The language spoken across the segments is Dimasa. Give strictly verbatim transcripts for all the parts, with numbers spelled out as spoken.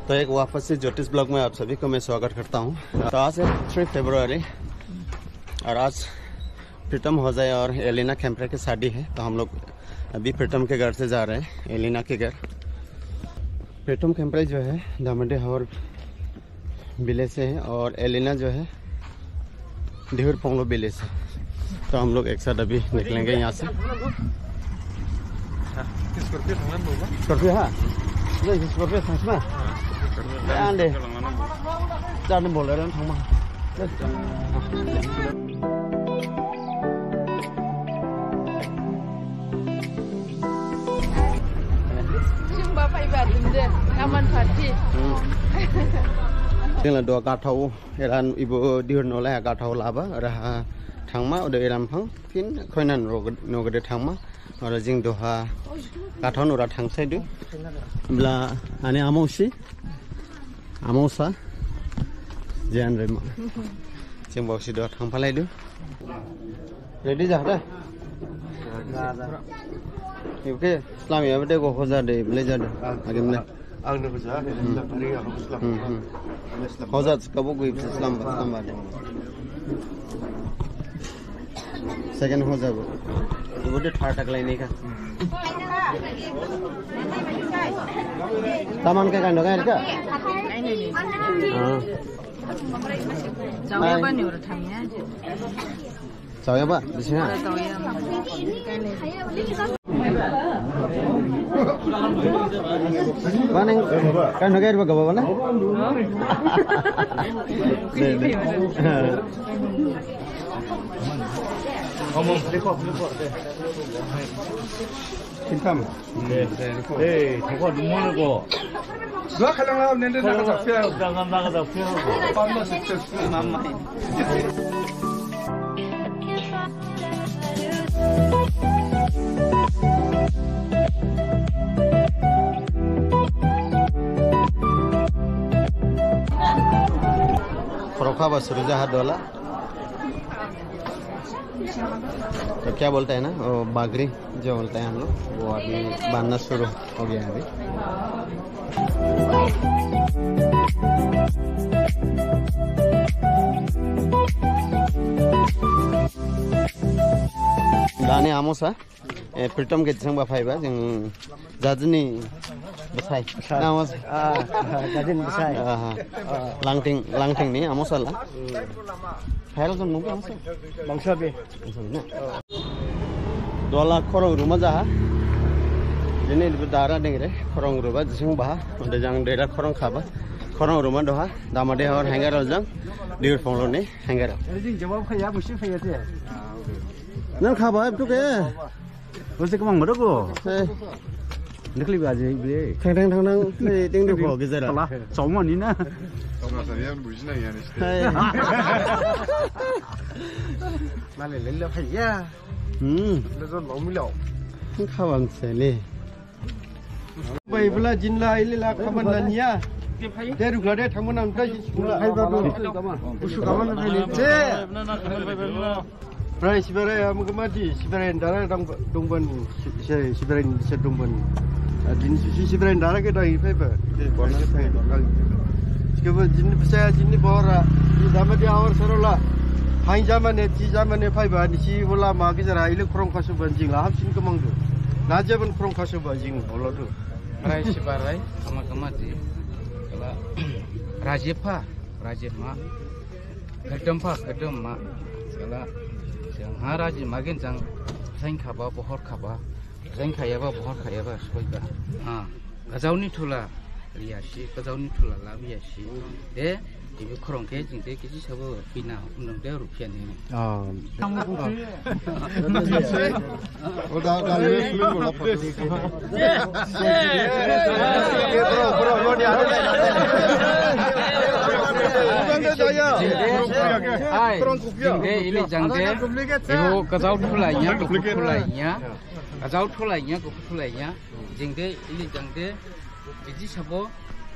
तो एक वापस से ज्योतिष ब्लॉग में आप सभी को मैं स्वागत करता हूँ। तो आज है थ्री फरवरी और आज प्रीतम होजाई और एलिना खेमप्रे की शादी है, तो हम लोग अभी प्रीतम के घर से जा रहे हैं एलिना के घर। प्रीतम खेमप्रे जो है दामादी हावर विलेज से है और एलिना जो है डिहुर पोंगलो विलेज से। तो हम लोग एक साथ अभी निकलेंगे यहाँ से। स्कॉर्पियो, हाँ? नहीं, स्कॉर्पियो था ना? आंदे। जाने बोल रहे हैं, थांगमा। Jing ba phaiba dinde, naman party. Jing la duha gathao, eran ibo dihur nolai gathao laba, oraha thangma, ode eran phang, phin khoinan nogede thangma, ora jing duha gathao nora thangsaidu. Bla, ani amausi. Amausa, Jian Rema. Jing baosi duha thangphalaidu. Ready ja da? Oke, slam ya, bede ko hoja de, bele ja de. Agam ne. Ang ne hoja, hari aku slam. Hmm, hmm. Hoja, kabo gui slam ba, slam ba de. Second ho jabo. Ibo de third tak lainai kha. Taman khe kaino kha kha? Nai, nai, nai. Ah. Jaoyaba ni ora thangya. Jaoyaba, bisi ha? Ora jaoya. Maning, kaino kha ba gaba bana? Ne, ne. Kintam. Eh, thokho dumone ko. Dua khalang la nende naga japya. Jangan naga japya. Pamma successful mamai. Khorokha ba suru jaha dola. तो क्या बोलता है ना, वो बागरी जो बोलता है हम लोग, वो अभी बांधना शुरू हो गया है अभी। Dani amosa, eh, Pritom khe jang ba phaiba, jing jajini bsai. Bsai. Nama? Ah, jajini bsai. Aha. Ah. Langting, Langting ni amosa la. Hmm. Phaila jang nunggu amosa. Bangsa be. Bangsa be na? Dola khorong ruma jaha. Jini dara dengre, khorong ruma jising baha. Ode jang dera khorong khaba. Khorong ruma doha. Damade hor hangar jang. Diur phonglo ni hangar. Jing jawab khaya, musi khaya te. Nang khaba, tu ke? Bose kemang mada ko? Eh. Nekli ba je, ble. Thang, thang, thang, thang. Ni, ting du ko, gejera. Pala, somani na. Somasa yan, bujina yan, este. Hai. Nale, lele, phaiya. Hmm. Le zo, lo milo. Khawang se le. Bai bla jinla, ile la khaman naniya. De rukla de, thangman am ta. Hai ba, busu khaman naniya. Je. Brai Sibarai, amuk mati, Sibarai dara dong, dongban, si, si, Sibarai se dongban. Ah, jin si, si, Sibarai dara khe dai phaiba. Khe ba jin bsa, jin ni bora, jin damadi awar sarola. Hain jamane, ji jamane phaiba, nisi bola ma gejera, ile khorong khasu ban jing la, hamsin kemang du. Najaban khorong khasu ban jing, bolo du. Brai Sibarai, amuk mati. Kala, Rajepha, Rajepha. Khadam pha, khadam ma. Sala, jang ha raji magin jang, jang khaba, bohor khaba, jang khayaba, bohor khayaba, soiba. Ha, gajao ni thula, liya si, gajao ni thula, labiya si. De, ibu khorong khe, jing de, kisi sabo, pina, undang de, rupiah ni. Ah. Udah kali ini film bola foto. Bro, bro, lo dia. Hai, jing de ili jang de, ibu gajao thulainya, guphur thulainya. Gajao thulainya, guphur thulainya. Jing de ili jang de, biji sabo,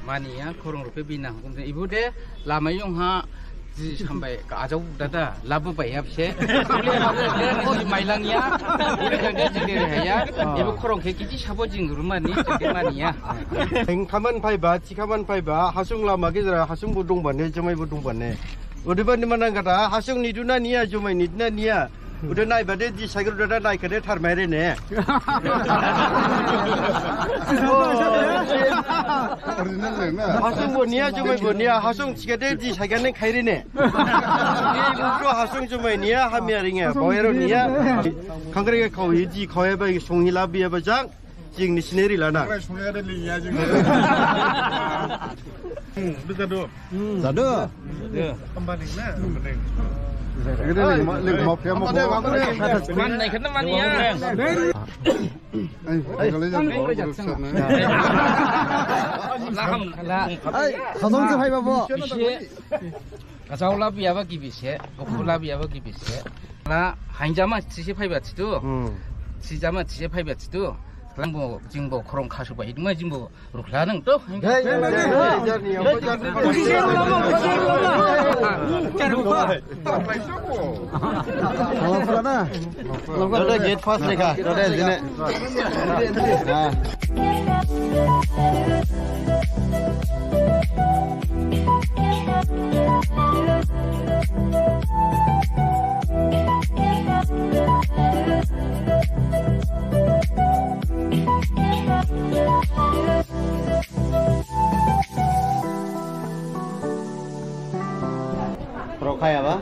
Mani ya, khorong rupe bina. Kumse ibu de, lama yung ha, ji sampai ke ajau dada, labu bayap se. Uli mailang ya, uli jangde jangde ya. Ibu khorong khe kiji sabo jing rumani, jangde mani ya. Hing kaman phaiba, chi kaman phaiba, hasung lama gejera, hasung bo dongbane, jomai bo dongbane. Odebani manang kata, hasung niduna niya, jomai niduna niya. Udah nai bade di sagar udah nai kade thar mere ne. Original ne na. Hasung bo niya, jomai bo niya, hasung chikade di sagar ne khairi ne. Ni bukro hasung jomai niya, hamya ringa, boyero niya. Khangkre ke khau hi di khau ya bai sung hi labi ya bajang. Jing ni scenery lana. Jadu. Jadu. Ini lagi ma-, lagi mafia mau. Man naik kena man ya. Hai, khasong se phaiba bo. Kachau labi aba gibi se, gophu labi aba gibi se. Na, hainjama sise phaiba thidu. Hmm. Sijama sise phaiba thidu. Langbo, jingbo, khorong khasu ba, hidima jingbo, rukhla nang to. Hey, hey, hey, hey, hey. Salah pula na. Today gate pass lekha, today jine. Ha. Rokhaya ba,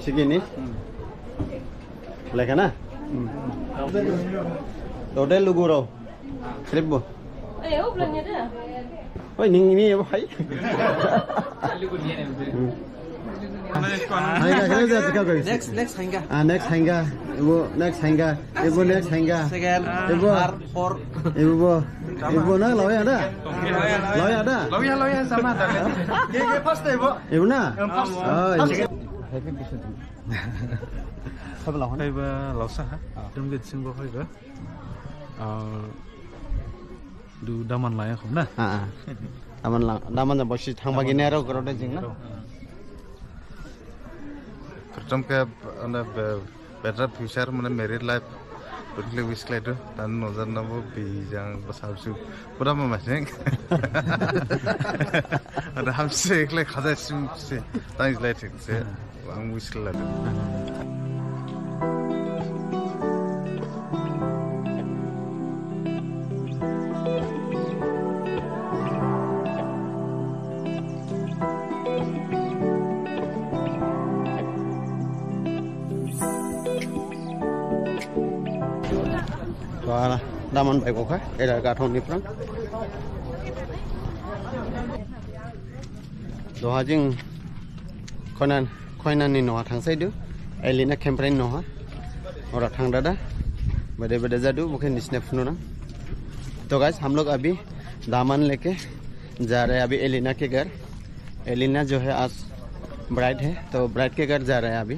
sigi ni. Lekha na? Today lugu rao. Khrip bo. Eh, oh, belum ada. Oi, ning ni, oi. Lugu ni, eh. Hainga, kena jat ka koi. Next, next hainga. Ah, next hainga. Ibu next hainga. Ibu next hainga. Second, ibu. Third, fourth. Ibu bo. Ibu na, lawyer da? Lawyer da? Lawyer, lawyer sama da. Ye, ye, first ibu. Ibu na? Yang first. Oh, ibu. First. Phaiba laosa ha? Ah. Dum git sing bo phaiba. Ah, du daman laya khum na? Ah, ah. Daman la, daman jang bosi thangba gini aro goro de jing na? Prothom khe, ane, be-, better future, mane married life, butli wish khlaidu, dan nojar nabo bijang basabsu, pura mama sing. Ada hamsi khlai khajai sim si, tang jlai thik se. Ang wish khlaidu. Wala, daman bai kokha, era gathon ni phrang. Duha jing khoinan, khoinan ni noha thangsaidu. Elina Kemprai ni noha. Ora thang dada. Bede bede jadu, bo khe nisine phunu nang. तो गाइस, हम लोग अभी दामन लेके जा रहे हैं अभी एलिना के घर। एलिना जो है आज ब्राइड है, तो ब्राइड के घर जा रहे हैं अभी।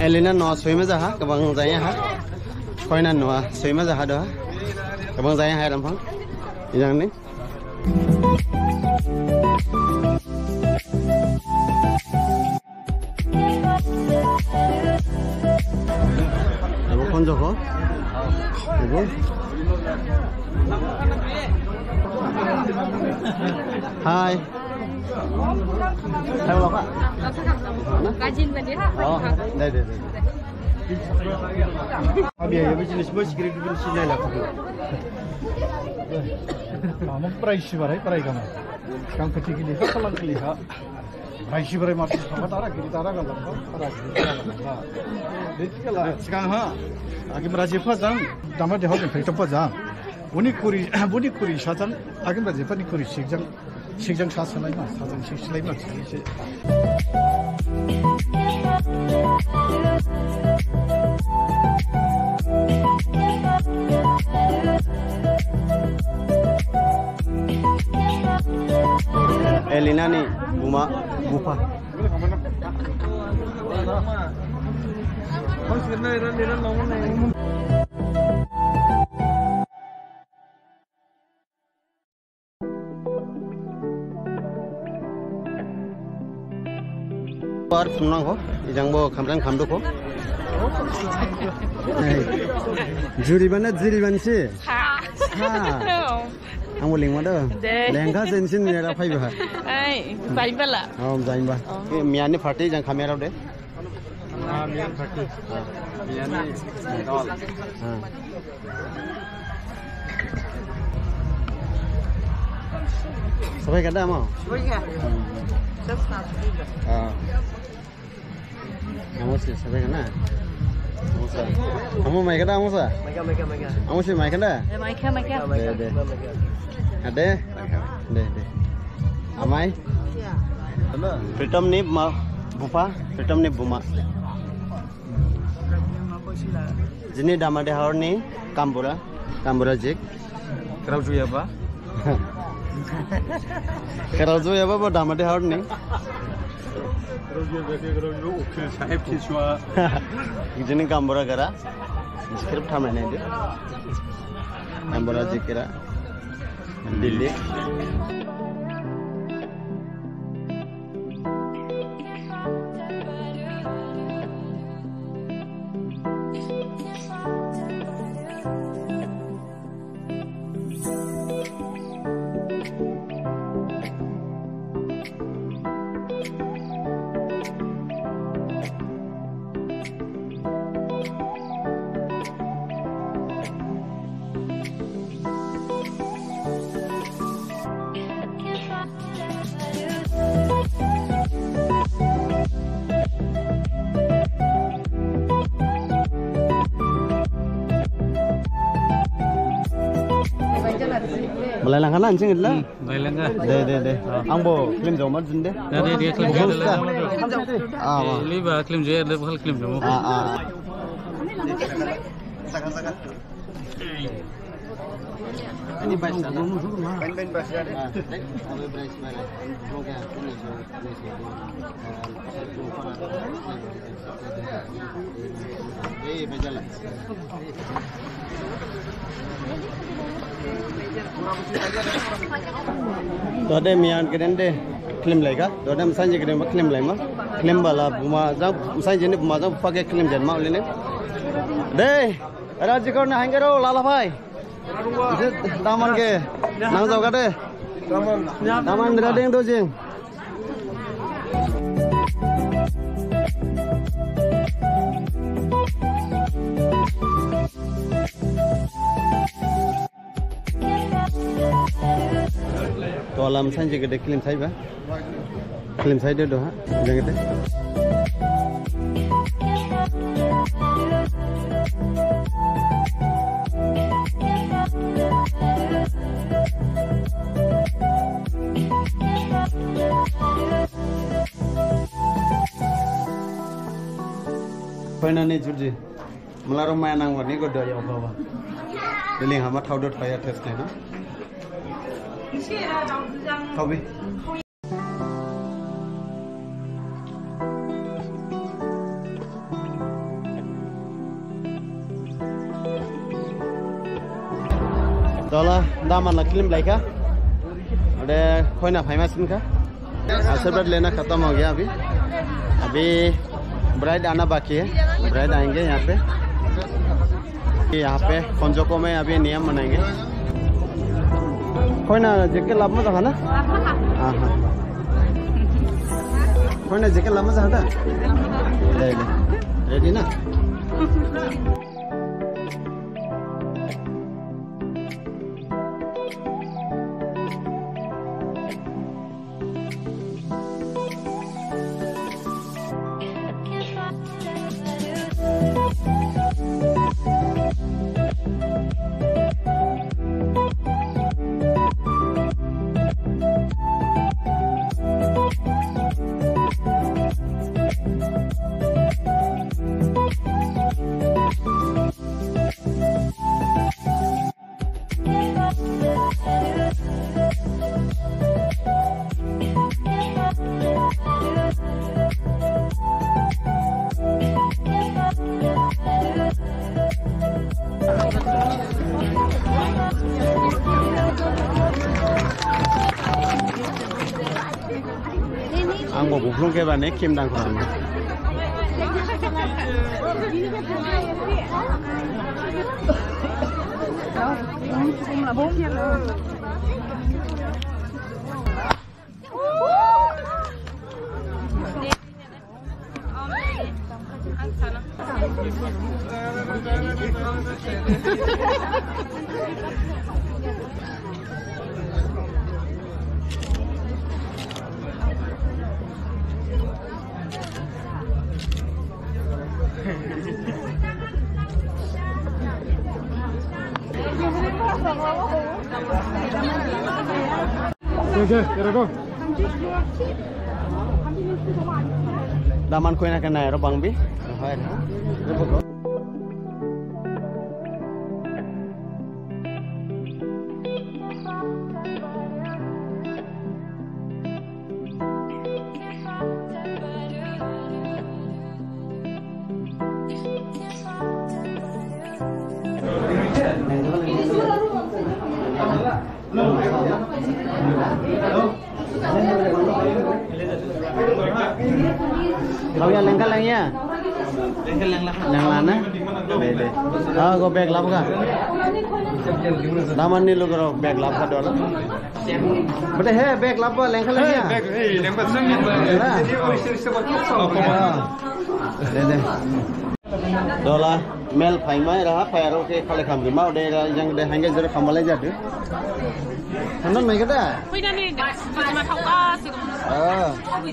Elina noha soima jaha, gabang jaya ha. Khoinan noha soima jaha duha. Gabang jaya ha ramphang. Ijang ni. Ebo khon jokho. Ebo. Hai. Hai, Bapak. Rajin tadi, ha? Oh, dai, dai, dai. Abi, ya, bisnis bos kiri dulu sini lah. Kamu prai si barai, prai kamu. Yang kecil gini, ha, kalang kili, ha. Raisi brai masi sama tara giri tara galang, tara giri tara galang. Dei thikhala, sigang ha, agim raji pha jang, dama deha jang, phaito pha jang. Boni khuri, boni khuri sajang, agin ba jephani khuri sikjang, sikjang sa salaima, sajang sik salaima, sik se. Elina ni buma, bupha. Par phunang ho, ijang bo khamrang khamdu ho. Juriban na juriban si? Ha. Ha. Ang bo lingma do. De. Lengkha sensin nera phaiba. Ai, jainbala. Oh, jainba. Oh. Miyani party jang khamera de. Ah, Miyan party. Miyani dol. Ah. Sabai kada amo? Sabai kada. Ah. Amo si sabai kada? Amo sa. Amo mai kada amo sa? Mai ka, mai ka, mai ka. Amo si mai kada? Eh, mai ka, mai ka. De, de. Mai ka. Ade? De, de. Amai? Pritom ni ma, bupha, Pritom ni buma. Jini damade haor ni kambura, kambura jik. Kerao juyaba. Kerao juyaba bo damade haor ni. Kerao juyaba, kerao juyaba, ukhil sahib siswa. Jini kambura gara. Script thamai nai de. Kambura jik gara. Delhi. Malai langkha na, anjing itla? Hmm, malai langkha. De, de, de. Ah. Ang bo film joma jun de. De, de, de, film joma jun de. Ah, wah. Liba film joma, de, film joma. Ah, ah. Ini baik sana. Baik, baik, baik. Ah, baik, baik, baik. Eh, baik jalan. Dode miyan keren de film laika. Dode masainjik keren ba film laima. Film bala buma jang, masainjik ni buma jang pakai film jen ma ulini. De. Era jikor na hangero lala bhai. Daman ke nang jao kade. Daman dera deng do jing. To alam sanji gede kilim saiba. Film side do ha, jang ite. Finally, Jurji. Mala rok maya nangba ni godo ya baba. Biling hama thao do thao ya test na. Thao bi. Dola, daman la kilim blaikha. Ode khoina phaima sinkha. आशीर्वाद लेना खत्म हो गया अभी। अभी ब्राइड आना बाकी है। ब्राइड आएंगे यहाँ पे। यहाँ पे खोंजोको में अभी नियम मनाएंगे। खोइना जेके लाभ मजा खाना? हाँ, हाँ। खोइना जेके लाभ मजा खाता? रेडी ना? Lungke bani kim dang khurang. Daman koina kena ero bangbi. Laoya lengkha lengya? Lengkha lengla. Lengla na? De, de. Ah, go bag labkha. Daman ni lugurao bag labkha dola. Bade he bag labba lengkha lengya? Bag, eh, lengba sang lengba. Lengla. Ah. De, de. Dola mel phaima era phaiyarao khe khalai khamrima ode era jang de hangge jero khambalai jadu. Thandan mai kada? Phainani, phainani ma thaoka sikum. Ah. Thaoka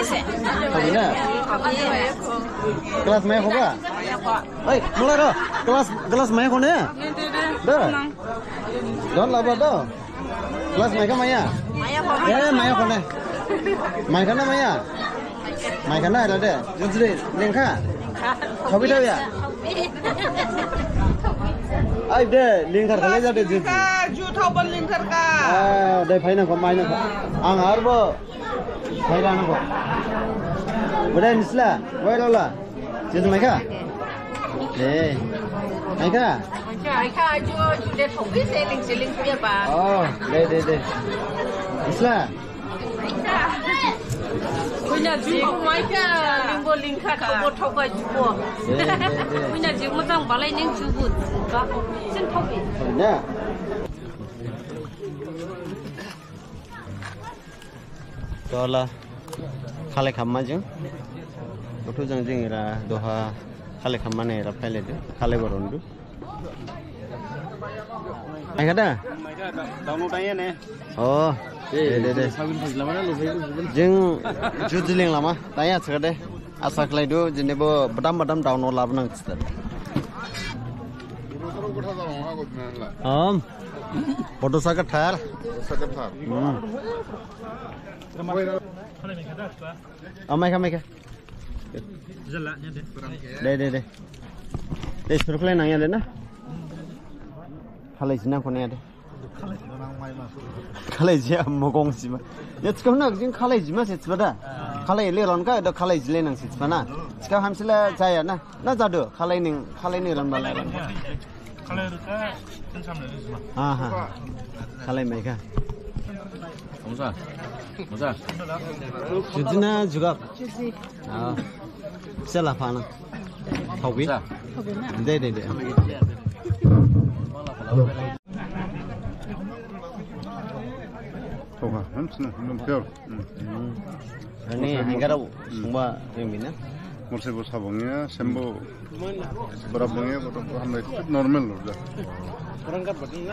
se. Thaoka na? Thaoka se. Class mai khoba? Mai khoba. Oi, mula ro. Class, class mai khone? De, de, de. De. Nang. Don laba do. Class maikha maya? Maya kho. Eh, maya khone. Maikha na maya? Maikha na era de. Jujri lengkha. Thaobi thaoya. Ai de, lingthar khalai jade jujri. Ju thaoban lingthar kha. Ah, de phainang kho, mainang kho. Ang arbo. Phainang kho. Bade nisla, wai lola. Jujri maikha? De. Maikha? Maikha, ju, ju de thaobi se ling se ling ya ba. Oh, de, de, de. Isla? Khuina ju maikha, lingbo lingkha, thaobo thaokha jubo. De, de, de. Khuina ju mojang balai ning jubo. Sin thaobi. Thaobi na? Tola khalai khamma jing. Buthu jang jing era doha khalai khamma ne era phailaidu. Khalai borondu. Maikha da? Download aiya ne? Oh, de, de, de. Jing jujiling lama. Taiya thikhade. Asa khlaidu, jini bo badam badam download labnang thikhade. Om. Bodosa gathar. Bodosa gathar. Hmm. O, maikha, maikha. De, de, de. De, suru khlai nangya de na? Khalai jina khone ya de. Khalai jia mogong jima. Ya, thikhabo na, jing khalai jima se thiba da. Khalai le ron kha, da khalai jile nang se thiba na. Thikha hamsila jaya na. Na jadu, khalai ning, khalai ning ron bala ron. Khalai rukha, thin samle rukha. Ha, ha. Khalai maikha. Masa. Masa. Jujina jugap. Juji. Ah. Sela phana. Thaobi. Thaobi na? De, de, de. Thaokha, hamsina, num pior. Hmm. Ani hanggarao sungba rimi na? Morse bo sabangya, sembo berap bangya, bo to hamlai normal lo da.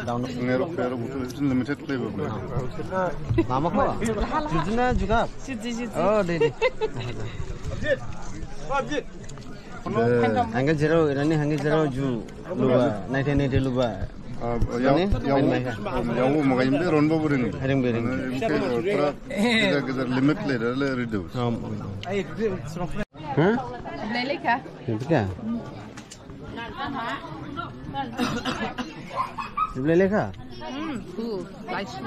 Down. Ngero pero bo to limited play bo. Mama ko? Jujina juga. Juji, juji. Oh, de, de. Hangge jerao, irani hangge jerao ju luba, naite naite luba. Ah, yang, yang, yang mau makan ini ron bo burin. Ring be ring. Ini ke, eh, pura gejar gejar limit le, le reduce. Om, om. Hah? Blai lekha. Itu kah? Blai lekha? Hmm, tu. Lai su,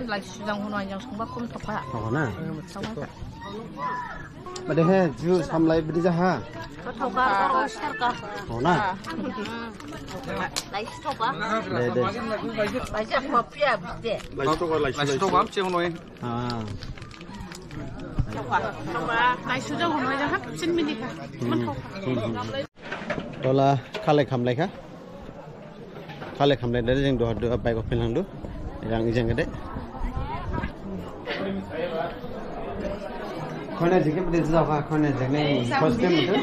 lai su jang hono yang sungba khum thokha. Thokha na? Hmm, thokha. Bade he, ju samlai bidi jaha. Thokha, thokha, thokha. Thokha na? Hmm. Lai su thokha. De, de. Lai su thokha, lai su thokha, lai su thokha. Ah. Tola khalai khamlaikha. Khalai khamlai dada jing duha duha bike o phinlangdu. Yang ijang gede. Khone jike bede jaka khone jike ni costume tu.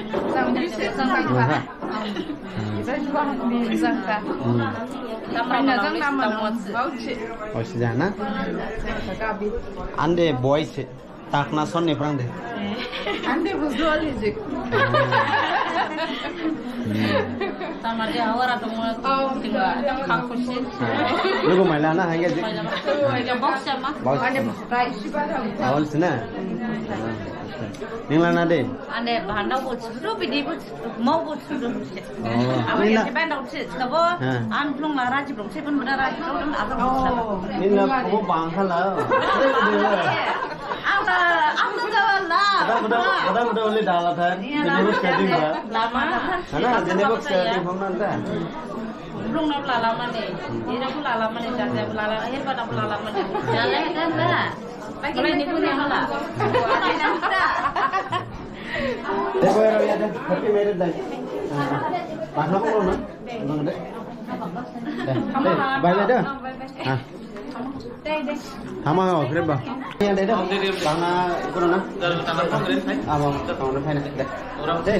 Aha. Oh, sejana. Ande boy se. Takna sonni phrang de. Ande bujol hijik. Tamade hawara tongma tingga khangkhusi. Lugu maila na hangge jik. Maila box sama. Box. Ande price ba. Awal sina. Ningla na de. Ande bhanda bo chudu bidi bo mau bo chudu. Oh. Nina. An blong la raji blong se pun bada raji blong an. Oh. Nina ko bang khala. Ang la ang la jala la. Ada ada ada ada le dala than. Jene bok setting ba. Lama. Hana jene bok setting hong nan da. Blong na la lama ne. Ira ko la lama ne jate la la. Akhir pada la lama ne. Jale kan da. Mulai ni punya hala. Deh, boy, rau ya, deh. Happy married life. Ah, ah. Paham lo, na? Bang, deh. Deh, deh, bye, deh, deh. Ah. Hama, oh, keren, bang. Ya, deh, deh. Bang, ah, ikut, na? Ah, bang, bang, deh, deh. Deh.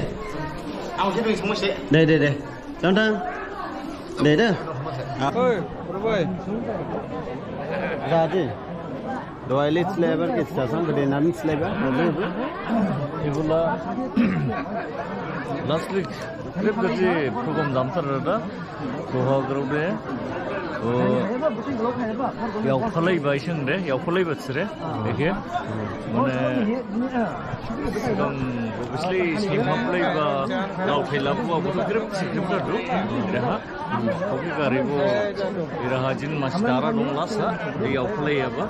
Deh, deh, deh. Tang, tang. Deh, deh. Ah. Oi, bro, boy. Jadi. Duha elei slaiba, kisa sam bede nan slaiba, bede bu. Ibu la last week trip gede program damthar da. Duha grao de. O, yaophalaiba ising de, yaophalaiba sire. Eke. Mane sigang obviously sini phalaiba, laothai labuba, bu grip sigrip da du. Deha. Kopi gari bo iraha jini masi dara dong lasa, di yaophalaiba.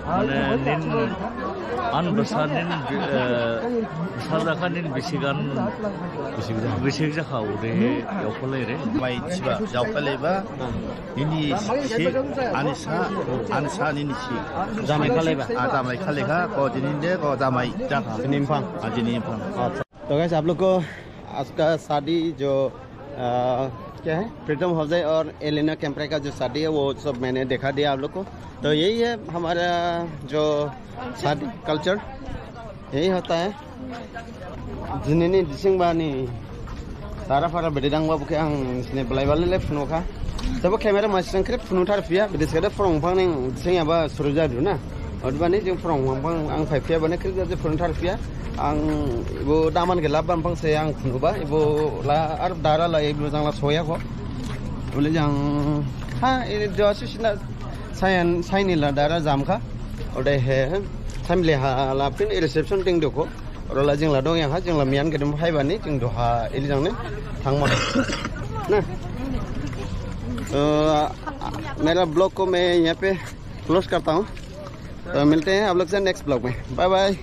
Mane nin an basa nin, eh, basa jakha nin bisigan, bisik jakha ude yaophalaire. Mai siba yaophalaiba, nini si, ani sa, ani sa nini si. Jamai khalaiba. Ah, jamai khalaikha, ko dini de, ko jamai jakha. Jini phang. Ah, jini phang. अच्छा। तो गाइस, आप लोग को आज का शादी जो, आ, क्या है, प्रीतम होजाई और एलिना केम्प्रे का जो शादी है, वो सब मैंने दिखा दिया आप लोग को। तो यही है हमारा जो शादी कल्चर, यही होता है। Jinini dising bani tara phara bede dangba bokhe ang sini belai bale le phunukha. Sabo camera masi jang khrip phunukthar phiya, bede sekade phrong phang ning dising yaba suru jadu na. Odebani jing phrong phang phang ang phai phiya bani khrip jadi phunukthar phiya. Ang ibo daman khe lab bam phang se ang phunuba, ibo la ar dara la ibo jang la soya kho. Bole jang ha ini dua sisi na sayan saini la dara jam kha. Odehe family ha la phin reception ding dukho. Oro la jing la dong yang ha, jing la miyan gede phai bani, jing duha elei jang ne thangma. Na. तो मेरा ब्लॉग को मैं यहाँ पे क्लोज करता हूँ। तो मिलते हैं आप लोग से नेक्स्ट ब्लॉग में। Bye bye.